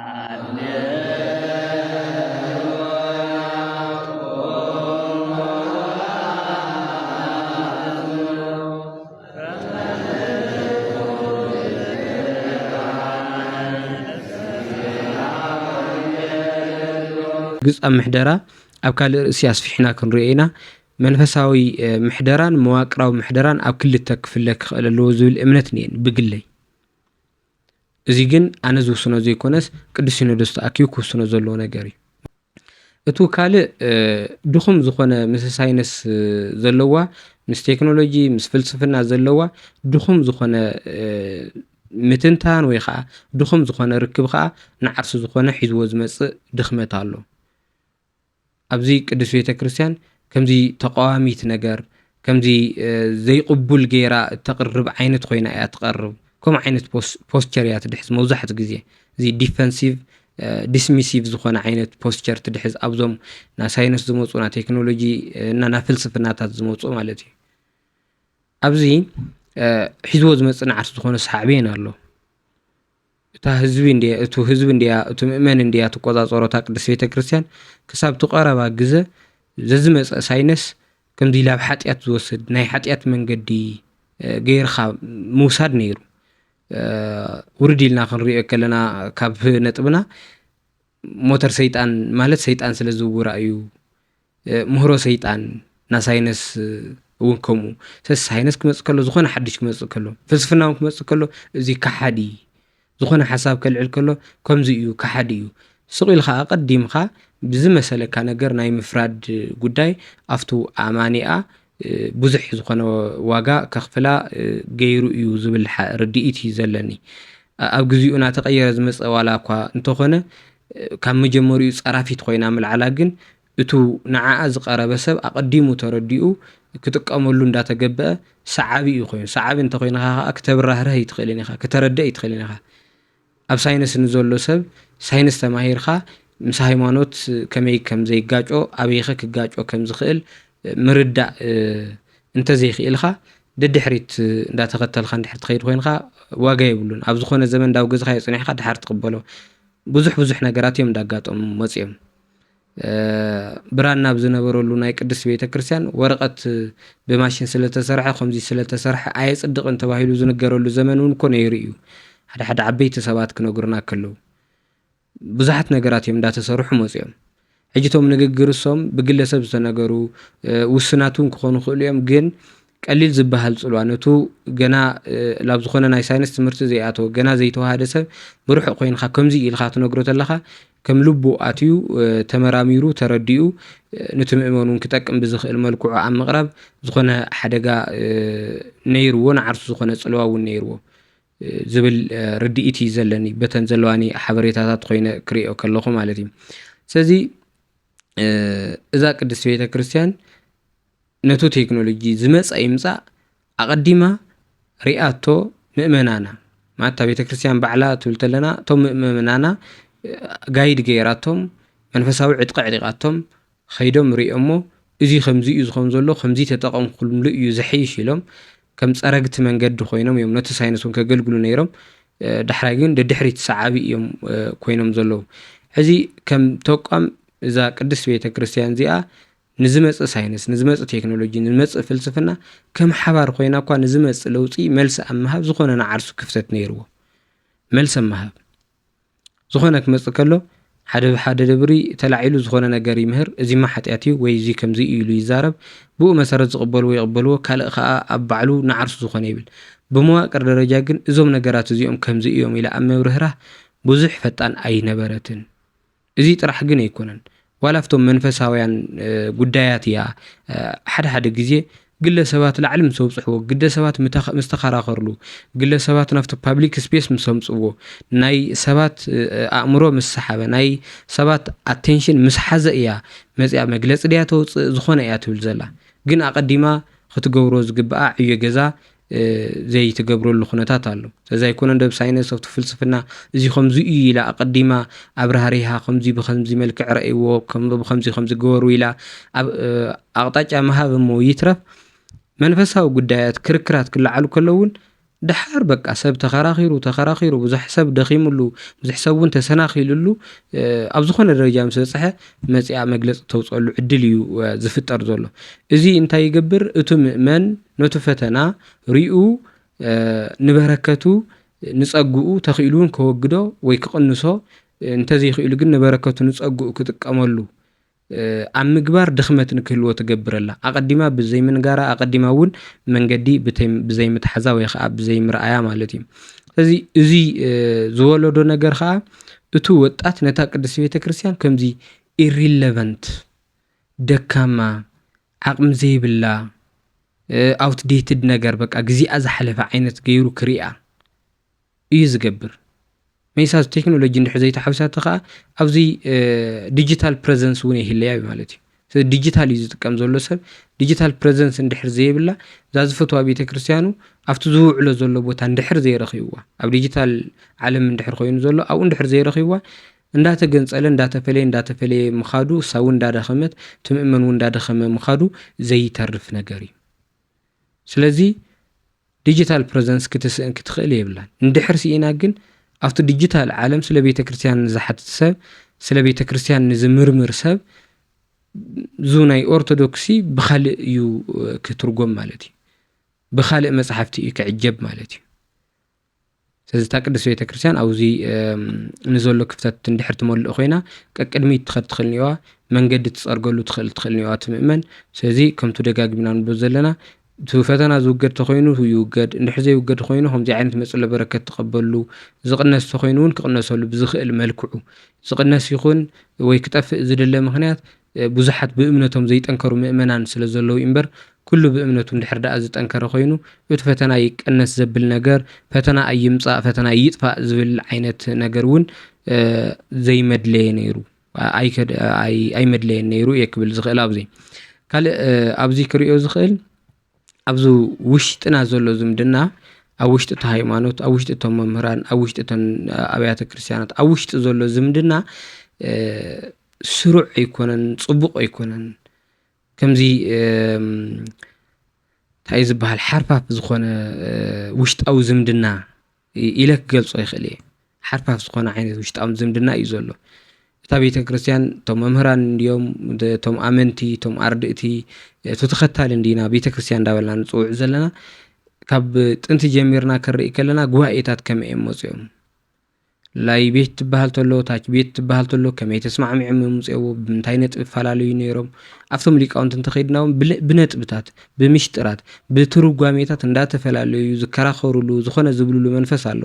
ግጻም ምሕደራ ኣብ ካልእ ርእሲ ኣስፊሕና ክንሪኦ ኢና። መንፈሳዊ ምሕደራን መዋቅራዊ ምሕደራን ኣብ ክልተ ክፍለ ክኽእል ኣለዎ ዝብል እምነት እኒኤን ብግለይ። እዚ ግን ኣነ ዝውስኖ ዘይኮነስ ቅዱስ ሲኖዶስ ተኣኪቡ ክውስኖ ዘለዎ ነገር እዩ። እቱ ካልእ ድኹም ዝኾነ ምስ ሳይንስ ዘለዋ፣ ምስ ቴክኖሎጂ ምስ ፍልስፍና ዘለዋ ድኹም ዝኾነ ምትንታን ወይ ከዓ ድኹም ዝኾነ ርክብ ከዓ ንዓርሱ ዝኾነ ሒዝዎ ዝመፅእ ድኽመት ኣሎ። ኣብዚ ቅዱስ ቤተ ክርስቲያን ከምዚ ተቃዋሚት ነገር ከምዚ ዘይቅቡል ገይራ እተቕርብ ዓይነት ኮይና እያ ትቐርብ። ከምኡ ዓይነት ፖስቸር እያ ትድሕዝ መብዛሕትኡ ግዜ። እዚ ዲፈንሲቭ ዲስሚሲቭ ዝኾነ ዓይነት ፖስቸር ትድሕዝ ኣብዞም ና ሳይንስ ዝመፁ ና ቴክኖሎጂ እና ና ፍልስፍናታት ዝመፁ ማለት እዩ። ኣብዚ ሒዝዎ ዝመፅእ ንዓርሱ ዝኾነ ሳዕቤን ኣሎ። እታ ህዝቢ እንድያ እቱ ህዝቢ እንድያ እቱ ምእመን እንድያ ትቆፃፀሮ እታ ቅድስት ቤተ ክርስቲያን ክሳብ እቲ ቀረባ ግዘ ዘዝመፀ ሳይነስ ከምዚ ኢላ ኣብ ሓጢኣት ዝወስድ ናይ ሓጢኣት መንገዲ ገይርካ ምውሳድ ነይሩ። ውርድ ኢልና ክንሪኦ ከለና ካብ ነጥብና ሞተር ሰይጣን ማለት ሰይጣን ስለ ዝውራ እዩ። ምህሮ ሰይጣን ና ሳይነስ እውን ከምኡ ሰስ ሳይነስ ክመፅእ ከሎ ዝኾነ ሓድሽ ክመፅእ ከሎ ፍልስፍና እውን ክመፅእ ከሎ እዚ ከሓዲ ዝኾነ ሓሳብ ከልዕል ከሎ ከምዚ እዩ ከሓዲ እዩ ስቕ ኢልካ ኣቐዲምካ ብዝመሰለካ ነገር ናይ ምፍራድ ጉዳይ ኣብቱ ኣማኒኣ ብዙሕ ዝኾነ ዋጋ ከኽፍላ ገይሩ እዩ ዝብል ርድኢት እዩ ዘለኒ። ኣብ ግዜኡ እናተቐየረ ዝመፀ ዋላ እኳ እንተኾነ ካብ መጀመሪኡ ፀራፊት ኮይና ምልዓላ ግን እቱ ንዓኣ ዝቐረበ ሰብ ኣቐዲሙ ተረዲኡ ክጥቀመሉ እንዳተገበአ ሰዓቢ እዩ ኮይኑ። ሰዓቢ እንተኮይንካ ከዓ ክተብራህርህ ኣይትኽእልን ኢኻ፣ ክተረድእ ኣይትኽእልን ኢኻ። ኣብ ሳይንስ ንዘሎ ሰብ ሳይንስ ተማሂርካ ምስ ሃይማኖት ከመይ ከም ዘይጋጮ፣ ኣበይኸ ክጋጮ ከም ዝኽእል ምርዳእ እንተዘይኽኢልካ ደድሕሪት እንዳተኸተልካ እንድሕር ትኸይድ ኮይንካ ዋጋ የብሉን። ኣብ ዝኾነ ዘመን እንዳውገዝኻዮ ጸኒሕካ ድሓር ትቕበሎ። ብዙሕ ብዙሕ ነገራት እዮም እንዳጋጠሙ መጽዮም። ብራና ኣብ ዝነበረሉ ናይ ቅድስት ቤተ ክርስቲያን ወረቐት ብማሽን ስለተሰርሐ ከምዚ ስለተሰርሐ ኣየጽድቕን ተባሂሉ ዝንገረሉ ዘመን እውን እኮ ነይሩ እዩ። ሓደ ሓደ ዓበይቲ ሰባት ክነግሩና ከለዉ ብዙሓት ነገራት እዮም እንዳተሰርሑ መፅኦም። ሕጂ እቶም ንግግር እሶም ብግለሰብ ዝተነገሩ ውስናት እውን ክኾኑ ይኽእሉ እዮም፣ ግን ቀሊል ዝበሃል ፅልዋ ነቱ ገና ናብ ዝኾነ ናይ ሳይንስ ትምህርቲ ዘይኣተወ ገና ዘይተዋሃደ ሰብ ብርሑቕ ኮይንካ ከምዚ ኢልካ ትነግሮ ተለኻ ከም ልቡ ኣትዩ ተመራሚሩ ተረዲኡ ነቲ ምእመን እውን ክጠቅም ብዝኽእል መልክዑ ኣብ ምቕራብ ዝኾነ ሓደጋ ነይርዎ ንዓርሱ ዝኾነ ፅልዋ እውን ነይርዎ። ዝብል ርድኢት እዩ ዘለኒ በተን ዘለዋኒ ሓበሬታታት ኮይነ ክሪኦ ከለኹ ማለት እዩ። ስለዚ እዛ ቅድስቲ ቤተ ክርስቲያን ነቱ ቴክኖሎጂ ዝመፀ ይምፃእ ኣቐዲማ ሪኣቶ ምእመናና ማለት እታ ቤተ ክርስቲያን ባዕላ ትብል ተለና እቶም ምእመናና ጋይድ ገይራቶም መንፈሳዊ ዕጥቂ ዕጢቓቶም ኸይዶም ሪኦሞ እዚ ከምዚ እዩ ዝኾን ዘሎ ከምዚ ተጠቐምኩምሉ እዩ ዘሕይሽ ኢሎም ከም ፀረግቲ መንገዲ ኮይኖም እዮም ነቲ ሳይንስ እውን ከገልግሉ ነይሮም። ዳሕራይ ግን ደድሕሪት ሰዓቢ እዮም ኮይኖም ዘለዉ። ሕዚ ከም ተቋም እዛ ቅድስት ቤተ ክርስቲያን እዚኣ ንዝመፅእ ሳይንስ፣ ንዝመፅእ ቴክኖሎጂ፣ ንዝመፅእ ፍልስፍና ከም ሓባር ኮይና እኳ ንዝመፅእ ለውጢ መልሲ ኣብ ምሃብ ዝኾነ ንዓርሱ ክፍተት ነይርዎ። መልሲ ኣብ ምሃብ ዝኾነ ክመፅእ ከሎ ሓደ ብሓደ ደብሪ ተላዒሉ ዝኾነ ነገር ይምህር፣ እዚማ ሓጢኣት እዩ ወይ እዚ ከምዚ እዩ ኢሉ ይዛረብ። ብኡ መሰረት ዝቕበልዎ ይቕበልዎ፣ ካልእ ከዓ ኣብ ባዕሉ ንዓርሱ ዝኾነ ይብል። ብመዋቅር ደረጃ ግን እዞም ነገራት እዚኦም ከምዚ እዮም ኢላ ኣብ ምብርህራህ ብዙሕ ፈጣን ኣይነበረትን። እዚ ጥራሕ ግን ኣይኮነን። ዋላ ኣብቶም መንፈሳውያን ጉዳያት እያ ሓደ ሓደ ግዜ ግለ ሰባት ላዕሊ ምስ ኣውፅሕዎ፣ ግለ ሰባት ምስ ተኸራኸርሉ፣ ግለ ሰባት ናብቲ ፓብሊክ ስፔስ ምስ ኣምፅዎ፣ ናይ ሰባት ኣእምሮ ምስ ሰሓበ፣ ናይ ሰባት ኣቴንሽን ምስ ሓዘ እያ መፅያ መግለፂ ድያ ተውፅእ ዝኾነ እያ ትብል ዘላ። ግን ኣቐዲማ ክትገብሮ ዝግብኣ ዕዮ ገዛ ዘይትገብረሉ ኩነታት ኣሎ። ስለዚ ኣይኮነን ዶ ብሳይንስ ኣብቲ ፍልስፍና እዚ ከምዚ እዩ ኢላ ኣቐዲማ ኣብራህሪሃ ከምዚ ብከምዚ መልክዕ ረእይዎ ከም ብከምዚ ከምዚ ግበሩ ኢላ ኣብ ኣቕጣጫ ምሃብ እሞ ይትረፍ መንፈሳዊ ጉዳያት ክርክራት ክለዓሉ ከለዉ እውን ድሓር በቃ ሰብ ተኸራኺሩ ተኸራኺሩ ብዙሕ ሰብ ደኺምሉ ብዙሕ ሰብ እውን ተሰናኺሉሉ ኣብ ዝኾነ ደረጃ ምስ በፅሐ መፅኣ መግለፂ ተውፀሉ ዕድል እዩ ዝፍጠር ዘሎ። እዚ እንታይ ይገብር? እቱ ምእመን ነቱ ፈተና ሪኡ ንበረከቱ ንፀግኡ ተኽኢሉ እውን ከወግዶ ወይ ክቕንሶ እንተዘይኽኢሉ ግን ንበረከቱ ንፀግኡ ክጥቀመሉ ኣብ ምግባር ድኽመት ንክህልዎ ትገብር ኣላ። ኣቐዲማ ብዘይምንጋራ ኣቐዲማ እውን መንገዲ ብዘይምትሓዛ ወይ ከዓ ብዘይምርኣያ ማለት እዩ። ስለዚ እዚ ዝወለዶ ነገር ከዓ እቱ ወጣት ነታ ቅድስቲ ቤተክርስትያን ከምዚ ኢሪለቨንት ደካማ ዓቕሚ ዘይብላ ኣውትዴትድ ነገር በቃ ግዜኣ ዝሓለፈ ዓይነት ገይሩ ክሪኣ እዩ ዝገብር። መይሳስ ቴክኖሎጂ እንድሕር ዘይተሓዊሳቶ ከዓ ኣብዚ ዲጂታል ፕረዘንስ እውን የህለያ እዩ ማለት እዩ። ስለዚ ዲጂታል እዩ ዝጥቀም ዘሎ ሰብ። ዲጂታል ፕረዘንስ እንድሕር ዘይብላ እዛ ዝፈትዋ ቤተክርስትያኑ ኣብቲ ዝውዕሎ ዘሎ ቦታ እንድሕር ዘይረኺብዋ ኣብ ዲጂታል ዓለም እንድሕር ኮይኑ ዘሎ ኣብኡ እንድሕር ዘይረኺብዋ እንዳተገንፀለ እንዳተፈለየ እንዳተፈለየ ምኻዱ እሳ እውን እንዳደኸመት እቲ ምእመን እውን እንዳደኸመ ምኻዱ ዘይተርፍ ነገር እዩ። ስለዚ ዲጂታል ፕረዘንስ ክትስእን ክትኽእል የብላን። እንድሕር ስኢና ግን ኣብቲ ዲጂታል ዓለም ስለ ቤተ ክርስቲያን ንዝሓትት ሰብ ስለ ቤተ ክርስቲያን ንዝምርምር ሰብ ዙ ናይ ኦርቶዶክሲ ብኻልእ እዩ ክትርጎም ማለት እዩ። ብኻልእ መፅሓፍቲ እዩ ክዕጀብ ማለት እዩ። ስለዚ እታ ቅድስት ቤተ ክርስቲያን ኣብዚ ንዘሎ ክፍተት እንድሕር ትመልእ ኮይና ቀቅድሚት ትኸድ ትኽእል ኒዋ መንገዲ ትፀርገሉ ትኽእል ትኽእል ኒዋ ትምእመን። ስለዚ ከምቱ ደጋግሚና ንብሎ ዘለና እቲ ፈተና ዝውገድ ተኮይኑ ይውገድ፣ እንድሕር ዘይውገድ ኮይኑ ከምዚ ዓይነት መፅሎ በረከት ትቐበሉ፣ ዝቕነስ ተኮይኑ እውን ክቕነሰሉ ብዝኽእል መልክዑ ዝቕነስ ይኹን ወይ ክጠፍእ ዝደለ ምኽንያት ብዙሓት ብእምነቶም ዘይጠንከሩ ምእመናን ስለ ዘለዉ እምበር ኩሉ ብእምነቱ እንድሕር ደኣ ዝጠንከረ ኮይኑ እቲ ፈተና ይቀነስ ዘብል ነገር ፈተና ኣይምፃእ ፈተና ይጥፋእ ዝብል ዓይነት ነገር እውን ዘይመድለየ ነይሩ ኣይመድለየን ነይሩ እየ ክብል ዝኽእል ኣብዚ ካልእ ኣብዚ ክሪኦ ዝኽእል ኣብዚ ውሽጥና ዘሎ ዝምድና ኣብ ውሽጢ እቲ ሃይማኖት ኣብ ውሽጢ እቶም መምህራን ኣብ ውሽጢ እተን ኣብያተ ክርስቲያናት ኣብ ውሽጢ ዘሎ ዝምድና ስሩዕ ኣይኮነን ፅቡቕ ኣይኮነን ከምዚ እንታይ ዝበሃል ሓርፋፍ ዝኾነ ውሽጣዊ ዝምድና ኢለ ክገልፆ ይኽእል እየ ሓርፋፍ ዝኾነ ዓይነት ውሽጣዊ ዝምድና እዩ ዘሎ እታ ቤተ ክርስቲያን እቶም መምህራን እንዲዮም እቶም ኣመንቲ እቶም ኣርድእቲ እቲ ተኸታሊ እንዲና ቤተ ክርስቲያን እንዳበልና ንፅውዕ ዘለና ካብ ጥንቲ ጀሚርና ክንርኢ ከለና ጉባኤታት ከመይ እዮም መፅኦም ላይ ቤት ትበሃል ተሎ ታች ቤት ትበሃል ተሎ ከመይ ተስማዕሚዖም የምፅእዎ ብምንታይ ነጥቢ ይፈላለዩ ነይሮም ኣብቶም ሊቃውንቲ እንተኸይድና እውን ብነጥብታት ብምሽጥራት ብትርጓሜታት እንዳተፈላለዩ ዝከራኸሩሉ ዝኾነ ዝብልሉ መንፈስ ኣሎ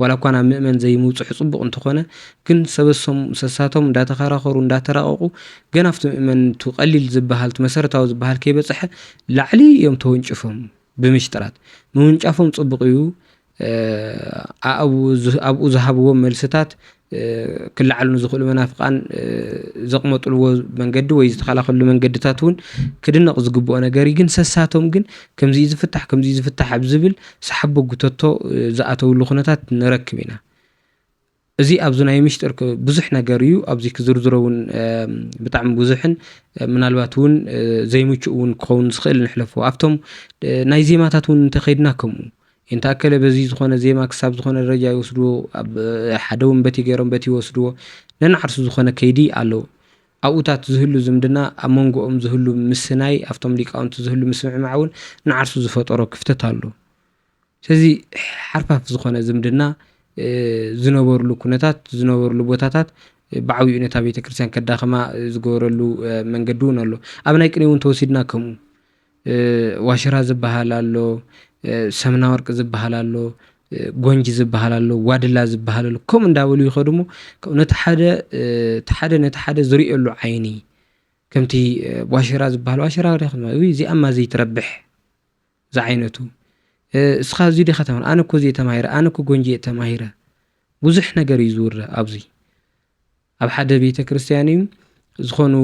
ዋላ እኳ ናብ ምእመን ዘይምውፅሑ ፅቡቕ እንተኾነ ግን ሰበሶም ሰሳቶም እንዳተኸራኸሩ እንዳተራቐቑ ገና ኣብቲ ምእመን እቲ ቀሊል ዝበሃል መሰረታዊ ዝበሃል ከይበፅሐ ላዕሊ እዮም ተወንጭፎም ብምሽጥራት ምውንጫፎም ፅቡቕ እዩ ኣብኡ ዝሃብዎም መልስታት ክለዓሉ ንዝኽእሉ መናፍቃን ዘቕመጥልዎ መንገዲ ወይ ዝተኸላኸልሉ መንገድታት እውን ክድነቕ ዝግብኦ ነገር እዩ ግን ሰሳቶም ግን ከምዚ ዝፍታሕ ከምዚ ዝፍታሕ ኣብ ዝብል ሰሓቦ ጉተቶ ዝኣተውሉ ኩነታት ንረክብ ኢና እዚ ኣብዚ ናይ ምሽጥር ብዙሕ ነገር እዩ ኣብዚ ክዝርዝሮ እውን ብጣዕሚ ብዙሕን ምናልባት እውን ዘይምቹእ እውን ክኸውን ዝኽእል ንሕለፎ ኣብቶም ናይ ዜማታት እውን እንተኸይድና ከምኡ እንተኣከለ በዚ ዝኾነ ዜማ ክሳብ ዝኾነ ደረጃ ይወስድዎ ኣብ ሓደ እውን በቲ ገይሮም በቲ ይወስድዎ ነንዓርሱ ዝኾነ ከይዲ ኣለዎ ኣብኡታት ዝህሉ ዝምድና ኣብ መንጎኦም ዝህሉ ምስናይ ኣብቶም ሊቃውንቲ ዝህሉ ምስምዕማዕ እውን ንዓርሱ ዝፈጠሮ ክፍተት ኣሎ ስለዚ ሓርፋፍ ዝኾነ ዝምድና ዝነበርሉ ኩነታት ዝነበርሉ ቦታታት ብዓብኡ ነታ ቤተክርስትያን ከዳኸማ ዝገበረሉ መንገዲ እውን ኣሎ ኣብ ናይ ቅኔ እውን ተወሲድና ከምኡ ዋሽራ ዝበሃል ኣሎ ሰምና ወርቂ ዝበሃል ኣሎ ጎንጂ ዝበሃል ኣሎ ዋድላ ዝበሃል ኣሎ ከምኡ እንዳበሉ ይኸዱ ሞ ነቲ ሓደ እቲ ሓደ ነቲ ሓደ ዝርእየሉ ዓይኒ ከምቲ ዋሽራ ዝበሃል ዋሽራ ሪኢኽማ እዚኣማ ዘይትረብሕ ዝዓይነቱ እስኻ እዚ ዲኻ ተማሂር ኣነ እኮ እዚ ተማሂረ ኣነ እኮ ጎንጂ ተማሂረ ብዙሕ ነገር እዩ ዝውረ ኣብዚ ኣብ ሓደ ቤተ ክርስቲያን እዩ ዝኾኑ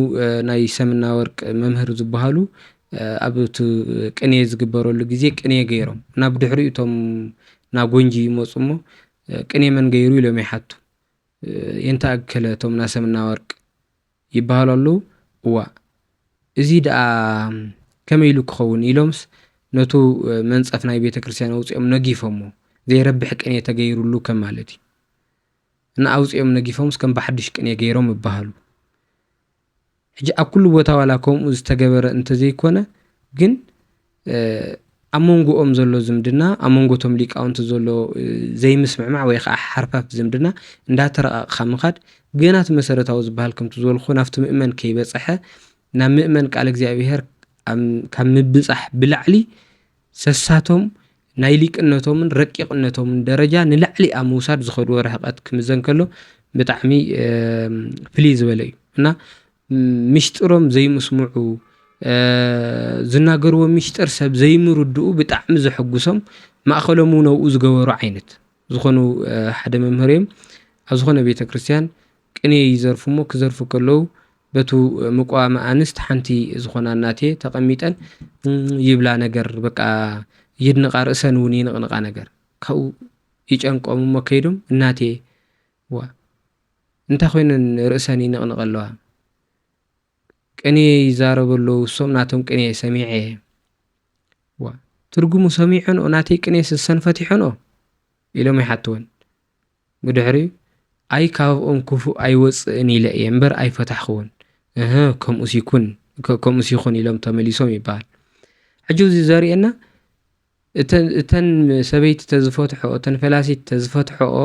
ናይ ሰምና ወርቅ መምህር ዝበሃሉ ኣብ እቲ ቅኔ ዝግበረሉ ግዜ ቅኔ ገይሮም ናብ ድሕሪኡ እቶም ናብ ጎንጂ ይመፁ እሞ ቅኔ መን ገይሩ ኢሎም ይሓቱ የንታ ኣከለ እቶም ናሰምና ወርቅ ይበሃሉ ኣለዉ እዋ እዚ ደኣ ከመይ ኢሉ ክኸውን ኢሎምስ ነቱ መንጸፍ ናይ ቤተ ክርስቲያን ኣውጺኦም ነጊፎሞ፣ ዘይረብሕ ቅኔ ተገይሩሉ ከም ማለት እዩ። እና ኣውጺኦም ነጊፎምስ ከም ብሓድሽ ቅኔ ገይሮም ይበሃሉ። ሕጂ ኣብ ኩሉ ቦታ ዋላ ከምኡ ዝተገበረ እንተዘይኮነ ግን ኣብ መንጎኦም ዘሎ ዝምድና፣ ኣብ መንጎቶም ሊቃውንቲ ዘሎ ዘይምስምዕማዕ ወይ ከዓ ሓርፋፍ ዝምድና እንዳተረቓቕኻ ምኻድ፣ ገና እቲ መሰረታዊ ዝበሃል ከምቲ ዝበልኩ ናብቲ ምእመን ከይበፀሐ፣ ናብ ምእመን ቃል እግዚኣብሔር ካብ ምብፃሕ ብላዕሊ ሰሳቶም ናይ ሊቅነቶምን ረቂቕነቶምን ደረጃ ንላዕሊ ኣብ ምውሳድ ዝኸድዎ ርሕቐት ክምዘን ከሎ ብጣዕሚ ፍልይ ዝበለ እዩ እና ምሽጥሮም ዘይምስምዑ ዝናገርዎ ምሽጥር ሰብ ዘይምርድኡ ብጣዕሚ ዘሐጉሶም ማእኸሎም እውን ኣብኡ ዝገበሩ ዓይነት ዝኾኑ ሓደ መምህር እዮም። ኣብ ዝኾነ ቤተ ክርስቲያን ቅኔ ይዘርፉ እሞ ክዘርፉ ከለዉ በቱ ምቋም ኣንስት ሓንቲ ዝኾና እናቴ ተቐሚጠን ይብላ ነገር በቃ ይድንቓ ርእሰን እውን ይንቕንቓ ነገር ካብኡ ይጨንቆም እሞ ከይዶም እናቴ ዋ እንታይ ኮይነን ርእሰን ይንቕንቕ ኣለዋ ቅኔ ይዛረቡ ኣለዉ እሶም ናቶም ቅኔ ሰሚዐ ዋ ትርጉሙ ሰሚዐንኦ ናተይ ቅኔ ስሰን ፈቲሐንኦ ኢሎም ይሓትወን ብድሕሪኡ ኣይ ካብኦም ክፉእ ኣይወፅእን ኢለ እየ እምበር ኣይፈታሕኽዎን እህ ከምኡስ ይኩን ከምኡስ ይኹን ኢሎም ተመሊሶም ይበሃል ሕጂ እዚ ዘርእየና እተን ሰበይቲ ተዝፈትሐኦ እተን ፈላሲት ተዝፈትሐኦ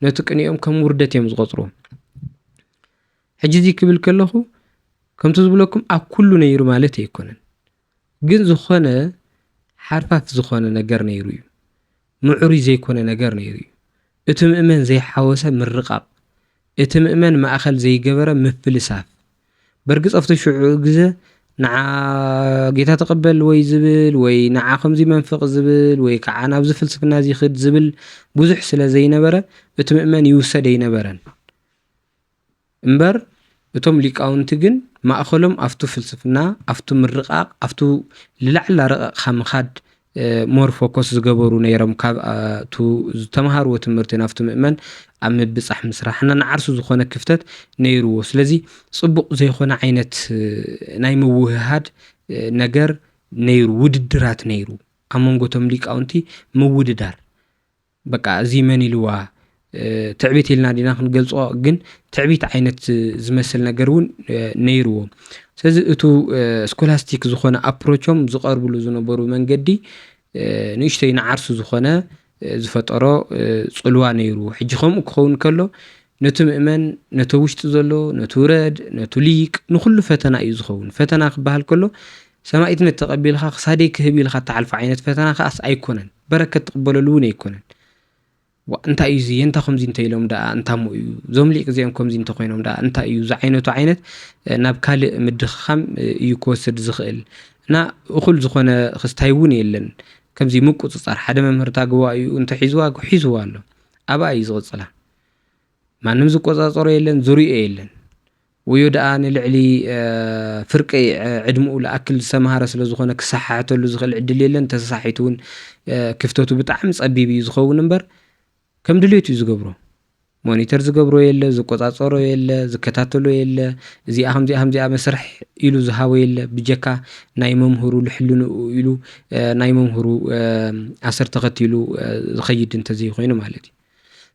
ነቲ ቅኒኦም ከም ውርደት እዮም ዝቆፅርዎ ሕጂ እዚ ክብል ከለኹ ከምቲ ዝብለኩም ኣብ ኩሉ ነይሩ ማለት ኣይኮነን ግን ዝኾነ ሓርፋፍ ዝኾነ ነገር ነይሩ እዩ ምዕሩይ ዘይኮነ ነገር ነይሩ እዩ እቲ ምእመን ዘይሓወሰ ምርቓቕ እቲ ምእመን ማእኸል ዘይገበረ ምፍልሳፍ በርግፅ ኣብቲ ሽዑ ግዘ ንዓ ጌታ ተቐበል ወይ ዝብል ወይ ንዓ ከምዚ መንፍቕ ዝብል ወይ ከዓ ናብዚ ፍልስፍና እዚ ኽድ ዝብል ብዙሕ ስለ ዘይነበረ እቲ ምእመን ይውሰድ ኣይነበረን እምበር እቶም ሊቃውንቲ ግን ማእኸሎም ኣብቱ ፍልስፍና ኣብቱ ምርቓቕ ኣብቱ ልላዕላ ረቐቕኻ ምኻድ ሞር ፎኮስ ዝገበሩ ነይሮም ካብ ቱ ዝተምሃርዎ ትምህርቲ ናብቲ ምእመን ኣብ ምብፃሕ ምስራሕ እና ንዓርሱ ዝኾነ ክፍተት ነይርዎ ስለዚ ፅቡቕ ዘይኮነ ዓይነት ናይ ምውህሃድ ነገር ነይሩ ውድድራት ነይሩ ኣብ መንጎቶም ሊቃውንቲ ምውድዳር በቃ እዚ መን ኢልዋ ትዕቢት ኢልና ዲና ክንገልፆ ግን ትዕቢት ዓይነት ዝመስል ነገር እውን ነይርዎ ስለዚ እቱ ስኮላስቲክ ዝኾነ ኣፕሮቾም ዝቐርብሉ ዝነበሩ መንገዲ ንእሽተይ ንዓርሱ ዝኾነ ዝፈጠሮ ፅልዋ ነይሩ ሕጂ ከምኡ ክኸውን ከሎ ነቲ ምእመን ነቲ ውሽጢ ዘሎ ነቲ ውረድ ነቲ ሊቅ ንኩሉ ፈተና እዩ ዝኸውን ፈተና ክበሃል ከሎ ሰማኢትነት ተቐቢልካ ክሳደይ ክህብ ኢልካ እትሓልፎ ዓይነት ፈተና ከኣስ ኣይኮነን በረከት ትቕበለሉ እውን ኣይኮነን ዋ እንታይ እዩ እዚ የንታ ከምዚ እንተ ኢሎም ደኣ እንታሞ እዩ እዞም ሊቅ እዚኦም ከምዚ እንተኮይኖም ደኣ እንታይ እዩ ዝዓይነቱ ዓይነት ናብ ካልእ ምድኽኻም እዩ ክወስድ ዝኽእል እና እኹል ዝኾነ ክስታይ እውን የለን ከምዚ ምቁፅፃር ሓደ መምህር እታ ግዋ እዩ እንተ ሒዝዋ ሒዝዋ ኣሎ ኣብኣ እዩ ዝቕፅላ ማንም ዝቆፃፀሮ የለን ዝሪኦ የለን ወዮ ደኣ ንልዕሊ ፍርቂ ዕድምኡ ለኣክል ዝተምሃረ ስለ ዝኾነ ክሰሓሕተሉ ዝኽእል ዕድል የለን ተሰሳሒቱ እውን ክፍተቱ ብጣዕሚ ፀቢብ እዩ ዝኸውን እምበር ከም ድሌቱ እዩ ዝገብሮ ሞኒተር ዝገብሮ የለ ዝቆፃፀሮ የለ ዝከታተሎ የለ እዚኣ ከምዚኣ ከምዚኣ መስርሕ ኢሉ ዝሃቦ የለ ብጀካ ናይ መምህሩ ልሕልንኡ ኢሉ ናይ መምህሩ ኣሰር ተኸቲሉ ዝኸይድ እንተዘይኮይኑ ማለት እዩ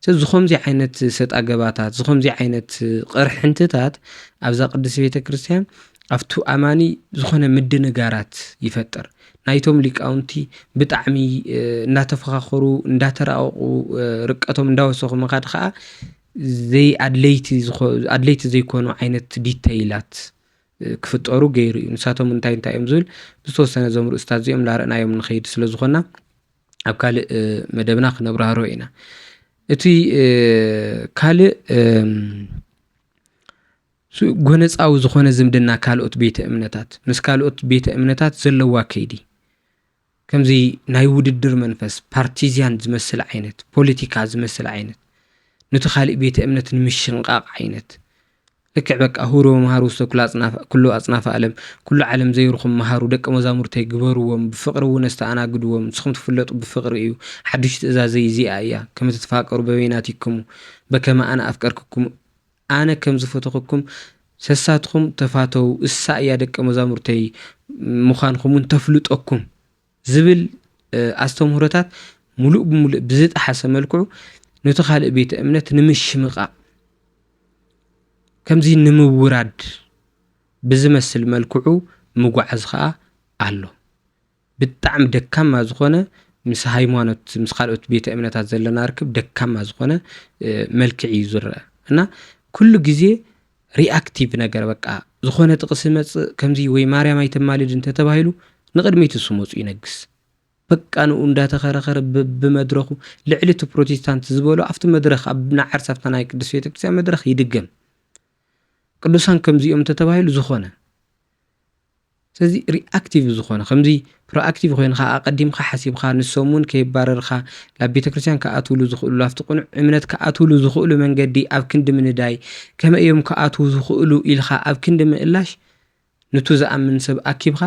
ስለዚ ዝኾምዚ ዓይነት ሰጣ ገባታት ዝኾምዚ ዓይነት ቅርሕንትታት ኣብዛ ቅድስት ቤተ ክርስቲያን ኣብቱ ኣማኒ ዝኾነ ምድንጋራት ይፈጥር ናይቶም ሊቃውንቲ ብጣዕሚ እንዳተፈኻኸሩ እንዳተራቀቁ ርቀቶም እንዳወሰኹ ምኻድ ከዓ ዘይ ኣድለይቲ ዝኾ- ኣድለይቲ ዘይኮኑ ዓይነት ዲተይላት ክፍጠሩ ገይሩ እዩ ንሳቶም እንታይ እንታይ እዮም ዝብል ብዝተወሰነ እዞም ርእስታት እዚኦም ላርእናዮም ንኸይድ ስለ ዝኾና ኣብ ካልእ መደብና ክነብራህሮ ኢና እቲ ካልእ ጎነፃዊ ዝኾነ ዝምድና ካልኦት ቤተ እምነታት ምስ ካልኦት ቤተ እምነታት ዘለዋ ከይዲ ከምዚ ናይ ውድድር መንፈስ ፓርቲዝያን ዝመስል ዓይነት ፖለቲካ ዝመስል ዓይነት ነቲ ካሊእ ቤተ እምነት ንምሽንቃቕ ዓይነት ልክዕ በቃ ሁሩ መምሃሩ ውስተ ኩሉ ኣጽናፈ ዓለም ኩሉ ዓለም ዘይርኹም መሃሩ ደቂ መዛሙርተይ ግበርዎም ብፍቕሪ እውን ኣስተኣናግድዎም ንስኹም ትፍለጡ ብፍቕሪ እዩ ሓድሽ ትእዛዘይ እዚኣ እያ ከም ትትፋቀሩ በበይናቲክሙ በከመ ኣነ ኣፍቀርክኩም ኣነ ከም ዝፈተኹኩም ሰሳትኹም ተፋተው እሳ እያ ደቂ መዛሙርተይ ምዃንኹም እውን ተፍልጠኩም ዝብል ኣስተምህሮታት ሙሉእ ብሙሉእ ብዝጠሓሰ መልክዑ ነቲ ካልእ ቤተ እምነት ንምሽምቓቕ፣ ከምዚ ንምውራድ ብዝመስል መልክዑ ምጉዓዝ ኸኣ ኣሎ። ብጣዕሚ ደካማ ዝኾነ፣ ምስ ሃይማኖት፣ ምስ ካልኦት ቤተ እምነታት ዘለና ርክብ ደካማ ዝኾነ መልክዕ እዩ ዝረአ። እና ኩሉ ግዜ ሪኣክቲቭ ነገር፣ በቃ ዝኾነ ጥቕሲ መጽእ ከምዚ ወይ ማርያም ኣይተማልድ እንተተባሂሉ ንቕድሚት እሱ መጹ ይነግስ። በቃ ንኡ እንዳተኸረኸረ ብመድረኹ ልዕሊ እቲ ፕሮቴስታንት ዝበሎ ኣብቲ መድረኽ ኣብ ንዓርስ ኣብታ ናይ ቅድስት ቤተክርስትያን መድረኽ ይድገም። ቅዱሳን ከምዚኦም እንተተባሂሉ ዝኾነ ስለዚ ሪኣክቲቭ ዝኾነ ከምዚ ፕሮኣክቲቭ ኮይንካ ኣቐዲምካ ሓሲብካ ንሶም እውን ከየባረርካ ናብ ቤተክርስትያን ክኣትውሉ ዝኽእሉ ኣብቲ ቅኑዕ እምነት ክኣትውሉ ዝኽእሉ መንገዲ ኣብ ክንዲ ምንዳይ ከመይ እዮም ክኣትዉ ዝኽእሉ ኢልካ ኣብ ክንዲ ምእላሽ ንቱ ዝኣምን ሰብ ኣኪብካ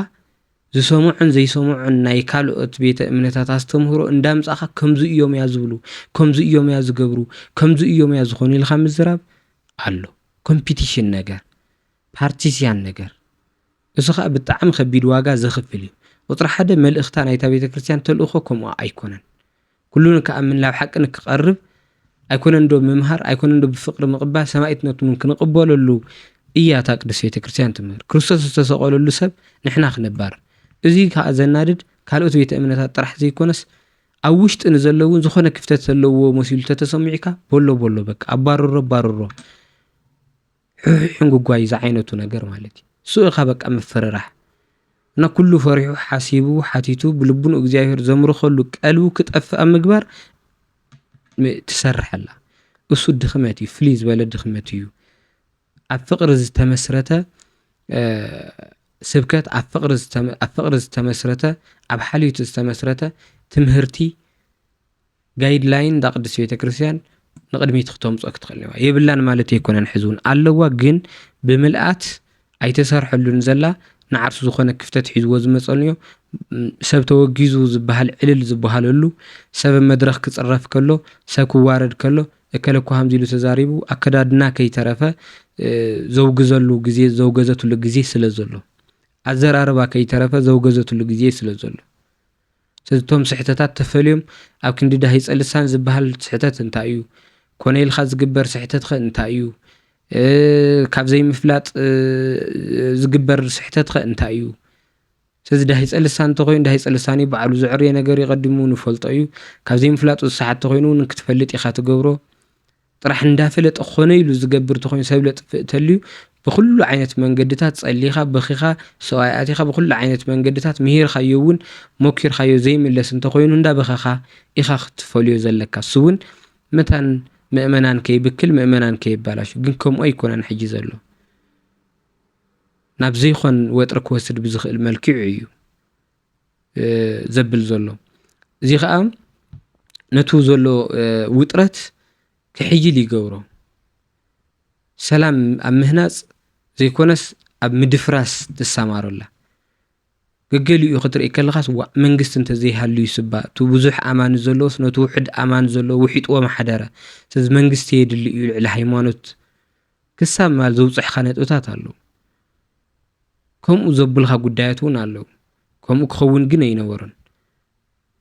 ዝሰምዖን ዘይሰምዖን ናይ ካልኦት ቤተ እምነታት ኣስተምህሮ እንዳምጻኻ ከምዚ እዮም እያ ዝብሉ ከምዚ እዮም እያ ዝገብሩ ከምዚ እዮም እያ ዝኾኑ ኢልካ ምዝራብ ኣሎ ኮምፒቲሽን ነገር ፓርቲስያን ነገር እሱ ከዓ ብጣዕሚ ከቢድ ዋጋ ዘኽፍል እዩ። ቁፅሪ ሓደ መልእኽታ ናይታ ቤተ ክርስቲያን ተልእኾ ከምኡ ኣይኮነን። ኩሉ ንክኣምን ናብ ሓቂ ንክቐርብ ኣይኮነን ዶ ምምሃር ኣይኮነን ዶ ብፍቕሪ ምቕባል ሰማኢትነት እውን ክንቕበለሉ እያ እታ ቅድስት ቤተ ክርስቲያን ትምህር። ክርስቶስ ዝተሰቐለሉ ሰብ ንሕና ክነባር። እዚ ከዓ ዘናድድ ካልኦት ቤተ እምነታት ጥራሕ ዘይኮነስ ኣብ ውሽጢ ንዘለውን ዝኾነ ክፍተት ዘለዎ መሲሉ ተተሰሚዑካ ቦሎ ቦሎ በቃ ኣባርሮ ኣባርሮ። ሕሕሕን ጉጓይ ዝዓይነቱ ነገር ማለት እዩ። እሱ እኻ በቃ ምፍርራሕ እና ኩሉ ፈሪሑ ሓሲቡ ሓቲቱ ብልቡ ንእግዚኣብሔር ዘምርኸሉ ቀልቡ ክጠፍእ ኣብ ምግባር ትሰርሕ ኣላ። እሱ ድኽመት እዩ፣ ፍልይ ዝበለ ድኽመት እዩ። ኣብ ፍቕሪ ዝተመስረተ ስብከት፣ ኣብ ፍቕሪ ዝተመስረተ፣ ኣብ ሓልዮት ዝተመስረተ ትምህርቲ ጋይድላይን እዛ ቅድስት ቤተክርስትያን ንቕድሚት ክተምፅኦ ክትኽእል እያ። የብላን ማለት ኣይኮነን፣ ሕዚ እውን ኣለዋ፣ ግን ብምልኣት ኣይተሰርሐሉን ዘላ። ንዓርሱ ዝኾነ ክፍተት ሒዝዎ ዝመፀልዮ ሰብ ተወጊዙ ዝበሃል ዕልል ዝበሃለሉ፣ ሰብ መድረኽ ክፅረፍ ከሎ፣ ሰብ ክዋረድ ከሎ፣ እከለ እኮ ሃምዚ ኢሉ ተዛሪቡ ኣከዳድና ከይተረፈ ዘውግዘሉ ግዜ ዘውገዘትሉ ግዜ ስለ ዘሎ፣ ኣዘራርባ ከይተረፈ ዘውገዘትሉ ግዜ ስለ ዘሎ ስለዚ እቶም ስሕተታት ተፈልዮም ኣብ ክንዲ ዳሂፀ ልሳን ዝበሃል ስሕተት እንታይ እዩ? ኮነ ኢልካ ዝግበር ስሕተት ኸ እንታይ እዩ? ካብ ዘይምፍላጥ ዝግበር ስሕተት ኸ እንታይ እዩ? ስለዚ ዳሂፀ ልሳን እንተኾይኑ ዳሂፀ ልሳን እዩ፣ ባዕሉ ዘዕርዮ ነገር እዩ፣ ቀዲሙ ንፈልጦ እዩ። ካብ ዘይምፍላጡ ዝሰሓት ተኾይኑ እውን ክትፈልጥ ኢኻ ትገብሮ። ጥራሕ እንዳፈለጠ ኾነ ኢሉ ዝገብር ተኾይኑ ሰብ ለጥፍእ ተልዩ ብኹሉ ዓይነት መንገድታት ጸሊኻ በኺኻ ሰብኣይ ኣቲኻ ብኹሉ ዓይነት መንገድታት ምሂርካዮ እውን ሞኪርካዮ ዘይምለስ እንተኾይኑ እንዳበኸኻ ኢኻ ክትፈልዮ ዘለካ። እሱ እውን መታን ምእመናን ከይብክል ምእመናን ከየባላሹ። ግን ከምኡ ኣይኮነን ሕጂ ዘሎ። ናብ ዘይኾን ወጥሪ ክወስድ ብዝኽእል መልክዑ እዩ ዘብል ዘሎ። እዚ ኸዓ ነቱ ዘሎ ውጥረት ክሕይል ይገብሮ። ሰላም ኣብ ምህናፅ ዘይኮነስ ኣብ ምድፍራስ ትሰማሮ ኣላ። ገገሊኡ ክትርኢ ከለኻስ ዋእ መንግስቲ እንተዘይሃልዩ ስባ እቲ ብዙሕ ኣማኒ ዘለዎስ ነቲ ውሑድ ኣማኒ ዘለዎ ውሒጥዎ ምሓደረ። ስለዚ መንግስቲ የድሊ እዩ ልዕሊ ሃይማኖት ክሳብ ምባል ዘውፅሕኻ ነጥብታት ኣለዉ። ከምኡ ዘብልኻ ጉዳያት እውን ኣለዉ። ከምኡ ክኸውን ግን ኣይነበሮን።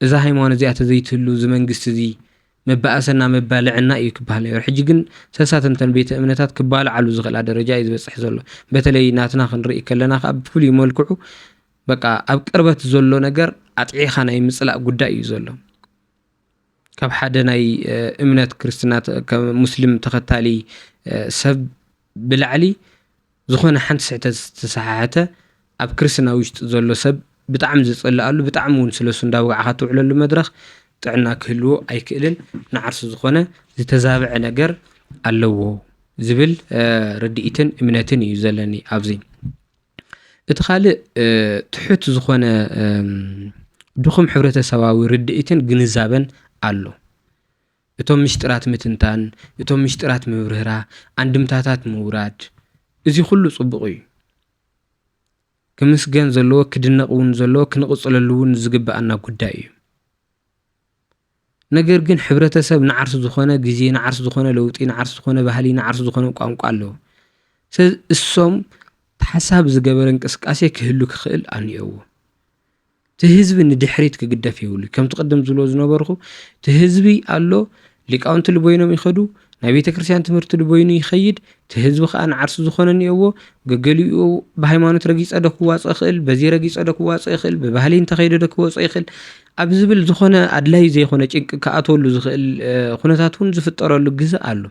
እዛ ሃይማኖት እዚኣ ተዘይትህሉ እዚ መንግስቲ እዚ መባእሰና መባልዕና እዩ ክበሃል ነይሩ። ሕጂ ግን ሰሳተንተን ቤተ እምነታት ክባልዓሉ ዝኽእላ ደረጃ እዩ ዝበፅሕ ዘሎ። በተለይ ናትና ክንርኢ ከለና ከዓ ብፍሉይ መልክዑ በቃ ኣብ ቅርበት ዘሎ ነገር ኣጥዒኻ ናይ ምፅላእ ጉዳይ እዩ ዘሎ። ካብ ሓደ ናይ እምነት ክርስትና ሙስሊም ተኸታሊ ሰብ ብላዕሊ ዝኾነ ሓንቲ ስሕተት ዝተሰሓሐተ ኣብ ክርስትና ውሽጢ ዘሎ ሰብ ብጣዕሚ ዝፅልኣሉ ብጣዕሚ እውን ስለሱ እንዳወጋዕካ ትውዕለሉ መድረኽ ጥዕና ክህልዎ ኣይክእልን። ንዓርሱ ዝኾነ ዝተዛብዐ ነገር ኣለዎ ዝብል ርድኢትን እምነትን እዩ ዘለኒ ኣብዚ። እቲ ካልእ ትሑት ዝኾነ ድኹም ሕብረተሰባዊ ርድኢትን ግንዛበን ኣሎ። እቶም ምሽጥራት ምትንታን፣ እቶም ምሽጥራት ምብርህራ፣ ኣንድምታታት ምውራድ፣ እዚ ኩሉ ጽቡቕ እዩ። ክምስገን ዘለዎ፣ ክድነቕ እውን ዘለዎ፣ ክንቕጽለሉ እውን ዝግብኣና ጉዳይ እዩ። ነገር ግን ሕብረተሰብ ንዓርሱ ዝኾነ ግዜ፣ ንዓርሱ ዝኾነ ለውጢ፣ ንዓርሱ ዝኾነ ባህሊ፣ ንዓርሱ ዝኾነ ቋንቋ ኣለዎ። ስለዚ እሶም ተሓሳቢ ዝገበረ እንቅስቃሴ ክህሉ ክኽእል ኣኒኦዎ። እቲ ህዝቢ ንድሕሪት ክግደፍ የብሉ። ከምቲ ቅድም ዝብሎ ዝነበርኩ፣ እቲ ህዝቢ ኣሎ፣ ሊቃውንቲ ልቦይኖም ይኸዱ፣ ናይ ቤተ ክርስቲያን ትምህርቲ ልቦይኑ ይኸይድ፣ እቲ ህዝቢ ከዓ ንዓርሱ ዝኾነ እኒኦዎ፣ ገገሊኡ ብሃይማኖት ረጊጸ ዶ ክዋፅእ ይኽእል፣ በዚ ረጊጸ ዶ ክዋፅእ ይኽእል፣ ብባህሊ እንተኸይደ ዶ ክወፅእ ይኽእል፣ ኣብ ዝብል ዝኾነ ኣድላይ ዘይኮነ ጭንቂ ክኣተወሉ ዝኽእል ኩነታት እውን ዝፍጠረሉ ግዘ ኣሎ።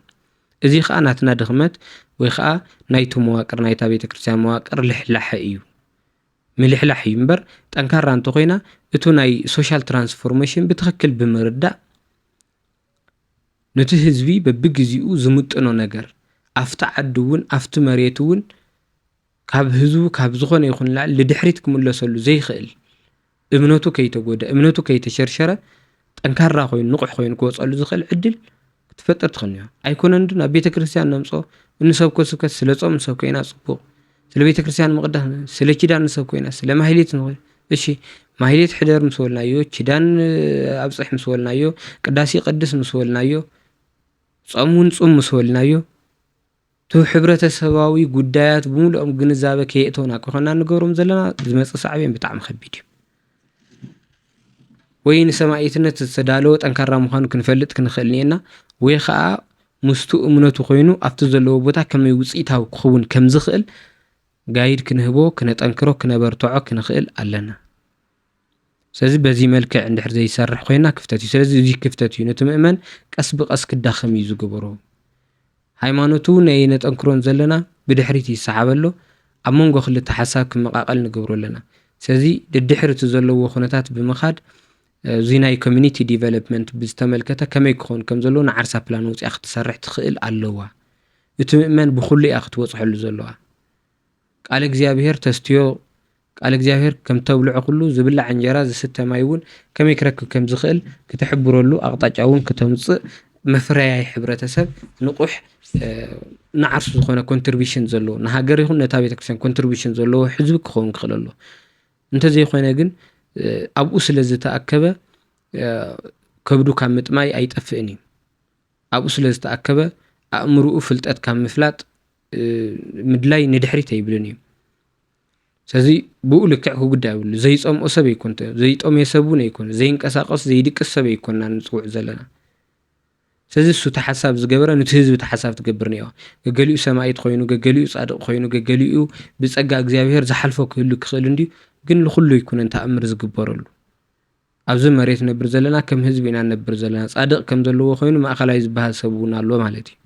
እዚ ከዓ ናትና ድኽመት ወይ ከዓ ናይቲ መዋቅር ናይታ ቤተክርስትያን መዋቅር ልሕላሐ እዩ። ምልሕላሕ እዩ እምበር፣ ጠንካራ እንተኮይና እቱ ናይ social transformation ብትኽክል ብምርዳእ፣ ነቲ ህዝቢ በብግዚኡ ዝምጥኖ ነገር ኣብቲ ዓዲ እውን ኣብቲ መሬት እውን ካብ ህዝቡ ካብ ዝኾነ ይኹን ላዕሊ ልድሕሪት ክምለሰሉ ዘይኽእል፣ እምነቱ ከይተጎደ፣ እምነቱ ከይተሸርሸረ፣ ጠንካራ ኮይኑ ንቑሕ ኮይኑ ክወፀሉ ዝኽእል ዕድል ክትፈጥር ትኽእል እያ። ኣይኮነን ዶ ናብ ቤተ ክርስቲያን ነምፅኦ፣ እንሰብኮ ስብከት ስለ ጾም ንሰብኮ ኢና፣ ፅቡቕ፣ ስለ ቤተ ክርስቲያን ምቕዳስ፣ ስለ ኪዳን ንሰብኮ ኢና፣ ስለ ማህሌት ንኾ፣ እሺ፣ ማህሌት ሕደር ምስ በልናዮ፣ ኪዳን ኣብፅሕ ምስ በልናዮ፣ ቅዳሴ ቀድስ ምስ በልናዮ፣ ጾም እውን ጹም ምስ በልናዮ፣ እቲ ሕብረተሰባዊ ጉዳያት ብምሉኦም ግንዛበ ከየእተውና ከኾና ንገብሮም ዘለና፣ ዝመጽእ ሳዕቤን ብጣዕሚ ከቢድ እዩ። ወይ ንሰማዒትነት ዝተዳለወ ጠንካራ ምዃኑ ክንፈልጥ ክንኽእል እኒኤና፣ ወይ ኸዓ ምስቱ እምነቱ ኮይኑ ኣብቲ ዘለዎ ቦታ ከመይ ውፅኢታዊ ክኸውን ከም ዝኽእል ጋይድ ክንህቦ፣ ክነጠንክሮ፣ ክነበርትዖ ክንኽእል ኣለና። ስለዚ በዚ መልክዕ እንድሕር ዘይሰርሕ ኮይና ክፍተት እዩ። ስለዚ እዚ ክፍተት እዩ ነቲ ምእመን ቀስ ብቐስ ክዳኸም እዩ ዝገበሮ። ሃይማኖቱ ነየነጠንክሮን ዘለና ብድሕሪት ይሰሓብ ኣሎ። ኣብ መንጎ ክልተ ሓሳብ ክመቓቐል ንገብሮ ኣለና። ስለዚ ደድሕር እቲ ዘለዎ ኩነታት ብምኻድ፣ እዚ ናይ ኮሚኒቲ ዲቨሎፕመንት ብዝተመልከተ ከመይ ክኸውን ከም ዘለዎ ንዓርሳ ፕላን ወፂኣ ክትሰርሕ ትኽእል ኣለዋ። እቲ ምእመን ብኹሉ እያ ክትበፅሐሉ ዘለዋ። ቃል እግዚኣብሔር ተስትዮ፣ ቃል እግዚኣብሔር ከም ተብልዖ ኩሉ ዝብላዕ እንጀራ ዝስተ ማይ እውን ከመይ ክረክብ ከም ዝኽእል ክትሕብረሉ ኣቕጣጫ እውን ክተምፅእ፣ መፍረያይ ሕብረተሰብ ንቑሕ፣ እ፣ ንዓርሱ ዝኾነ ኮንትሪቢሽን ዘለዎ፣ ንሃገር ይኹን ነታ ቤተክርስትያን ኮንትሪቢሽን ዘለዎ ህዝቢ ክኸውን ክኽእል ኣሎ። እንተዘይኮይነ ግን፣ እ፣ ኣብኡ ስለ ዝተኣከበ፣ እ፣ ከብዱ ካብ ምጥማይ ኣይጠፍእን እዩ። ኣብኡ ስለ ዝተኣከበ ኣእምርኡ ፍልጠት ካብ ምፍላጥ፣ እ፣ ምድላይ ንድሕሪት ኣይብልን እዩ። ስለዚ ብኡ ልክዕ ክጉዳእ ይብሉ። ዘይጸምኦ ሰብ ኣይኮን፣ ዘይጠምዮ ሰብ እውን ኣይኮን፣ ዘይንቀሳቐስ ዘይድቅስ ሰብ ኣይኮንና ንጽውዕ ዘለና። ስለዚ እሱ ተሓሳብ ዝገበረ ነቲ ህዝቢ ተሓሳብ ትገብር እኒኦ። ገገሊኡ ሰማዒት ኮይኑ፣ ገገሊኡ ጻድቕ ኮይኑ፣ ገገሊኡ ብጸጋ እግዚኣብሔር ዝሓልፎ ክህሉ ክኽእል እንድዩ፣ ግን ንኹሉ ኣይኮነን ተኣምር ዝግበረሉ። ኣብዚ መሬት ነብር ዘለና ከም ህዝቢ ኢና ነብር ዘለና። ጻድቕ ከም ዘለዎ ኮይኑ ማእኸላይ ዝበሃል ሰብ እውን ኣሎ ማለት እዩ።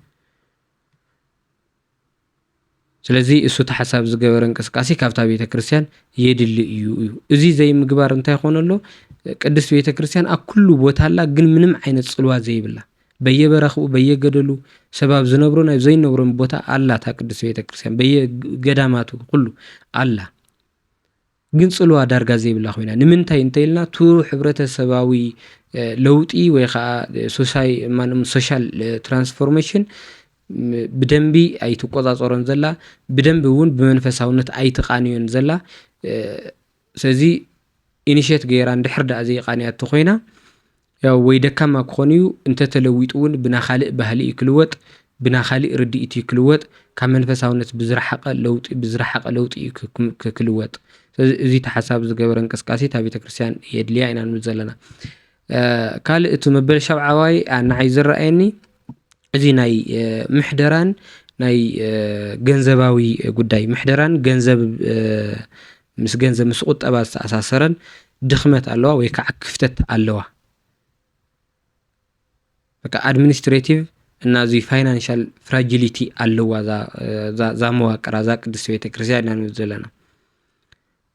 ስለዚ እሱ ተሓሳብ ዝገበረ እንቅስቃሴ ካብታ ቤተ ክርስቲያን የድሊ እዩ እዩ። እዚ ዘይምግባር እንታይ ይኾን ኣሎ? ቅድስት ቤተ ክርስቲያን ኣብ ኩሉ ቦታ ኣላ፣ ግን ምንም ዓይነት ጽልዋ ዘይብላ። በየበረኽኡ፣ በየገደሉ፣ ሰብ ኣብ ዝነብሮን ኣብ ዘይነብሮን ቦታ ኣላ እታ ቅድስት ቤተ ክርስቲያን። በየገዳማቱ ኩሉ ኣላ። ግን ጽልዋ ዳርጋ ዘይብላ ኮይና። ንምንታይ እንተ ኢልና፣ እቱ ሕብረተሰባዊ፣ እ፣ ለውጢ ወይ ኸዓ ሶሳይ-፣ ማንም ሶሻል፣ እ፣ ትራንስፎርሜሽን፣ ም-፣ ብደንቢ ኣይትቆጻጸሮን ዘላ፣ ብደንቢ እውን ብመንፈሳውነት ኣይትቃንዮን ዘላ። እ፣ ስለዚ ኢኒሼት ገይራ እንድሕር ደኣ ዘይቃንያቶ ኮይና፣ ያው ወይ ደካማ ክኾን እዩ፣ እንተተለዊጡ እውን ብና ካልእ ባህሊ እዩ ክልወጥ፣ ብና ካልእ ርድኢት እዩ ክልወጥ፣ ካብ መንፈሳውነት ብዝረሓቐ ለውጢ፣ ብዝረሓቐ ለውጢ እዩ ክ-፣ ክ-፣ ክልወጥ። ስለዚ እዚ ተሓሳቢ ዝገበረ እንቅስቃሴ እታ ቤተ ክርስቲያን የድልያ ኢና ንብል ዘለና። እ፣ ካልእ እቲ መበል ሻብዓዋይ፣ ኣ፣ ንዓይ ዝረኣየኒ፣ እዚ ናይ፣ እ፣ ምሕደራን ናይ፣ እ፣ ገንዘባዊ ጉዳይ፣ ምሕደራን ገንዘብ፣ እ፣ ምስ ገንዘብ ምስ ቁጠባ ዝተኣሳሰረን ድኽመት ኣለዋ ወይ ከዓ ክፍተት ኣለዋ። በቃ ኣድሚኒስትሬቲቭ እና እዚ ፋይናንሻል ፍራጂሊቲ ኣለዋ እዛ፣ እዛ፣ እዛ መዋቅር፣ እዛ ቅድስቲ ቤተ ክርስቲያን ኢና ንብል ዘለና።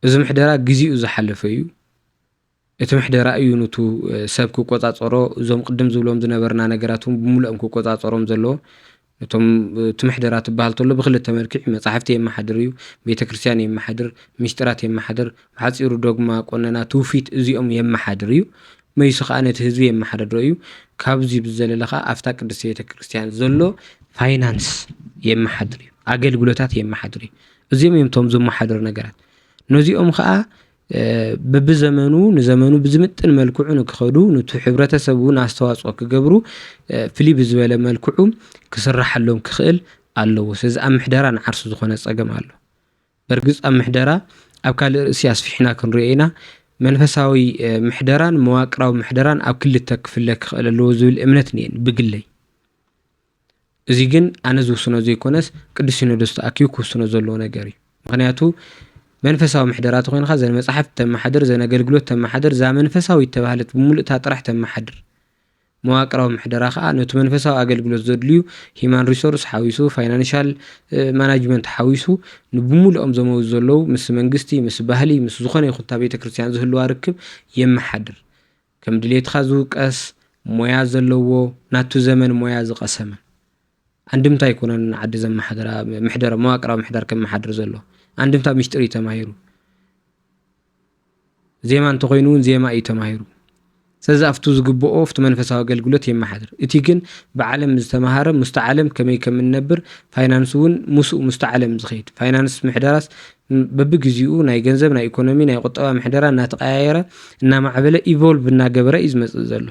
እዚ ምሕደራ ግዜኡ ዝሓለፈ እዩ። እቲ ምሕደራ እዩ ንቱ፣ እ፣ ሰብ ክቆጻጸሮ፣ እዞም ቅድም ዝብሎም ዝነበርና ነገራት እውን ብምሉኦም ክቆጻጸሮም ዘለዎ። እቶም፣ እ፣ እቲ ምሕደራ ትበሃል ተሎ ብክልተ መልክዕ እዩ። መጻሕፍቲ የመሓድር እዩ፣ ቤተ ክርስቲያን የመሓድር፣ ሚስጢራት የመሓድር፣ ብሓጺሩ ዶግማ፣ ቆነና፣ ትውፊት እዚኦም የመሓድር እዩ። መይሱ ከኣ ነቲ ህዝቢ የመሓድሮ እዩ። ካብዚ ብዝዘለለ ከኣ ኣብታ ቅድስቲ ቤተ ክርስቲያን ዘሎ ፋይናንስ የመሓድር እዩ፣ ኣገልግሎታት የመሓድር እዩ። እዚኦም እዮም እቶም ዝመሓደሩ ነገራት። ነዚኦም ከኣ፣ እ፣ በብዘመኑ ንዘመኑ ብዝምጥን መልክዑ ንክኸዱ፣ ነቲ ሕብረተሰብ እውን ኣስተዋጽኦ ክገብሩ፣ እ፣ ፍልይ ብዝበለ መልክዑ ክስራሓሎም ክኽእል ኣለዎ። ስለዚ ኣብ ምሕደራ ንዓርሱ ዝኾነ ጸገም ኣሎ። በርግጽ ኣብ ምሕደራ ኣብ ካልእ ርእሲ ኣስፊሕና ክንሪኦ ኢና። መንፈሳዊ ምሕደራን መዋቅራዊ ምሕደራን ኣብ ክልተ ክፍለ ክኽእል ኣለዎ ዝብል እምነት እኒኤን ብግለይ። እዚ ግን ኣነ ዝውስኖ ዘይኮነስ ቅዱስ ሲኖዶስ ተኣኪቡ ክውስኖ ዘለዎ ነገር እዩ። ምክንያቱ መንፈሳዊ ምሕደራ ተኮይንካ ዘን መፅሓፍቲ ተመሓድር፣ ዘን ኣገልግሎት ተመሓድር፣ እዛ መንፈሳዊ ተባህለት ብምሉእታ ጥራሕ ተመሓድር። መዋቅራዊ ምሕደራ ከዓ ነቲ መንፈሳዊ ኣገልግሎት ዘድልዩ ሂማን ሪሶርስ ሓዊሱ፣ ፋይናንሻል ማናጅመንት ሓዊሱ፣ ንብሙሉኦም ዘመውዝ ዘለዉ ምስ መንግስቲ፣ ምስ ባህሊ፣ ምስ ዝኾነ ይኹንታ ቤተክርስትያን ዝህልዋ ርክብ የመሓድር። ከም ድሌትካ ዝውቀስ፣ ሞያ ዘለዎ፣ ናቱ ዘመን ሞያ ዝቐሰመ። ኣንድምታ ኣይኮነን ዓዲ ዘመሓድራ፣ ምሕደራ፣ መዋቅራዊ ምሕዳር ከመሓድር ዘሎ። ኣንድምታ ምሽጥር እዩ ተማሂሩ። ዜማ እንተኾይኑ እውን ዜማ እዩ ተማሂሩ። ስለዚ ኣብቱ ዝግብኦ ኣብቲ መንፈሳዊ ኣገልግሎት የመሓድር። እቲ ግን ብዓለም ዝተምሃረ ምስቲ ዓለም ከመይ ከም እንነብር ፋይናንስ እውን ምስኡ ምስቲ ዓለም ዝኸይድ። ፋይናንስ ምሕደራስ በብግዚኡ ናይ ገንዘብ፣ ናይ ኢኮኖሚ፣ ናይ ቁጠባ ምሕደራ እናተቀያየረ እናማዕበለ ኢቮልቭ እናገበረ እዩ ዝመፅእ ዘሎ።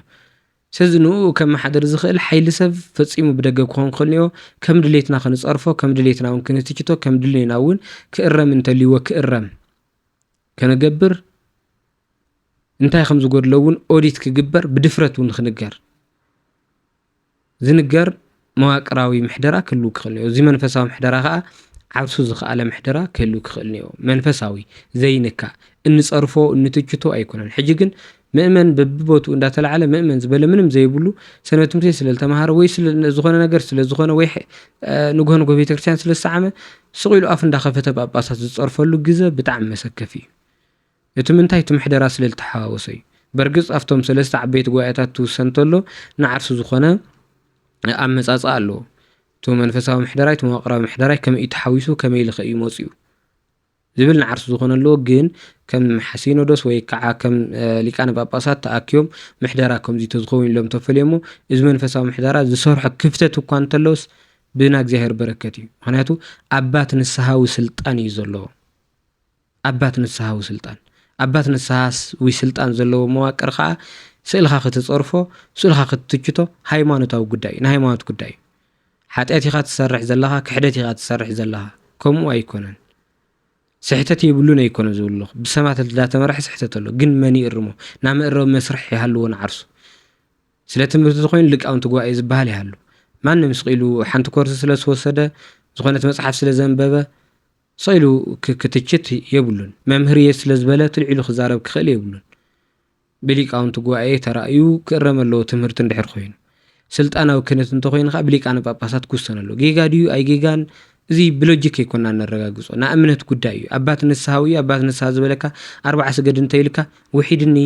ስለዚ ንኡ ከመሓድር ዝኽእል ሓይሊ ሰብ ፈፂሙ ብደገ ክኾን ክኽእል እኒኦ። ከም ድሌትና ክንፀርፎ፣ ከም ድሌትና እውን ክንትችቶ፣ ከም ድሌና እውን ክእረም እንተልይዎ ክእረም ከነገብር፣ እንታይ ከም ዝጎድሎ እውን ኦዲት ክግበር ብድፍረት እውን ክንገር ዝንገር መዋቅራዊ ምሕደራ ክህሉ ክኽእል እኒኦ። እዚ መንፈሳዊ ምሕደራ ከዓ ዓርሱ ዝኸኣለ ምሕደራ ክህሉ ክኽእል እኒኦ። መንፈሳዊ ዘይንካ እንፀርፎ እንትችቶ ኣይኮነን። ሕጂ ግን ምእመን በብቦትኡ እንዳተላዓለ ምእመን ዝበለ ምንም ዘይብሉ ሰንበት ትምህርቲ ስለ ዝተምሃረ ወይ ዝኾነ ነገር ስለ ዝኾነ ወይ ንግሆ ንግሆ ቤተክርስትያን ስለ ዝሰዓመ ስቕ ኢሉ ኣፍ እንዳኸፈተ ጳጳሳት ዝፀርፈሉ ግዘ ብጣዕሚ መሰከፊ እዩ። እቲ ምንታይ እቲ ምሕደራ ስለ ዝተሓዋወሰ እዩ። በርግፅ ኣብቶም ሰለስተ ዓበይቲ ጉባኤታት ትውሰን ተሎ ንዓርሱ ዝኾነ ኣመፃፅኣ ኣለዎ። እቲ መንፈሳዊ ምሕደራይ እቲ መዋቅራዊ ምሕደራይ ከመይ እዩ ተሓዊሱ ከመይ ኢሉ ከ እዩ መፅኡ ዝብል ንዓርሱ ዝኾነ ኣለዎ። ግን ከም ሓሲኖዶስ ወይ ከዓ ከም ሊቃነ ጳጳሳት ተኣኪቦም ምሕደራ ከምዚ ተዝኸውን ኢሎም ተፈልዮሞ እዚ መንፈሳዊ ምሕደራ ዝሰርሖ ክፍተት እኳ እንተለውስ ብና እግዚኣብሔር በረከት እዩ። ምክንያቱ ኣባት ንስሃዊ ስልጣን እዩ ዘለዎ። ኣባት ንስሃዊ ስልጣን ኣባት ንስሃዊ ስልጣን ዘለዎ መዋቅር ከዓ ስእልካ ክትፀርፎ ስእልካ ክትትችቶ ሃይማኖታዊ ጉዳይ እዩ። ንሃይማኖት ጉዳይ እዩ። ሓጢኣት ኢኻ ትሰርሕ ዘለኻ፣ ክሕደት ኢኻ ትሰርሕ ዘለኻ። ከምኡ ኣይኮነን። ስሕተት የብሉን ኣይኮነ ዝብሉ ኣለኹ። ብሰማት እንዳተመርሐ ስሕተት ኣሎ። ግን መን ይእርሞ? ናመእረዊ መስርሕ ይሃልዎ ንዓርሱ። ስለ ትምህርቲ ተኮይኑ ሊቃውንቲ ጉባኤ ዝበሃል ይሃሉ። ማንም ስቕ ኢሉ ሓንቲ ኮርስ ስለ ዝወሰደ፣ ዝኾነት መጽሓፍ ስለ ዘንበበ፣ ስቕ ኢሉ ክትችት የብሉን። መምህር እየ ስለ ዝበለ ትልዒሉ ክዛረብ ክኽእል የብሉን። ብሊቃውንቲ ጉባኤ ተራእዩ ክእረም ኣለዎ ትምህርቲ እንድሕር ኮይኑ። ስልጣናዊ ክህነት እንተኮይኑ ከዓ ብሊቃነ ጳጳሳት ክውሰን ኣለዎ። ጌጋ ድዩ ኣይጌጋን እዚ ብሎጂክ ኣይኮና ነረጋግጾ። ናይ እምነት ጉዳይ እዩ። ኣባት ንስሃዊ እዩ፣ ኣባት ንስሃ ዝበለካ ኣርባዓ ስገድ እንተይልካ ውሒድኒ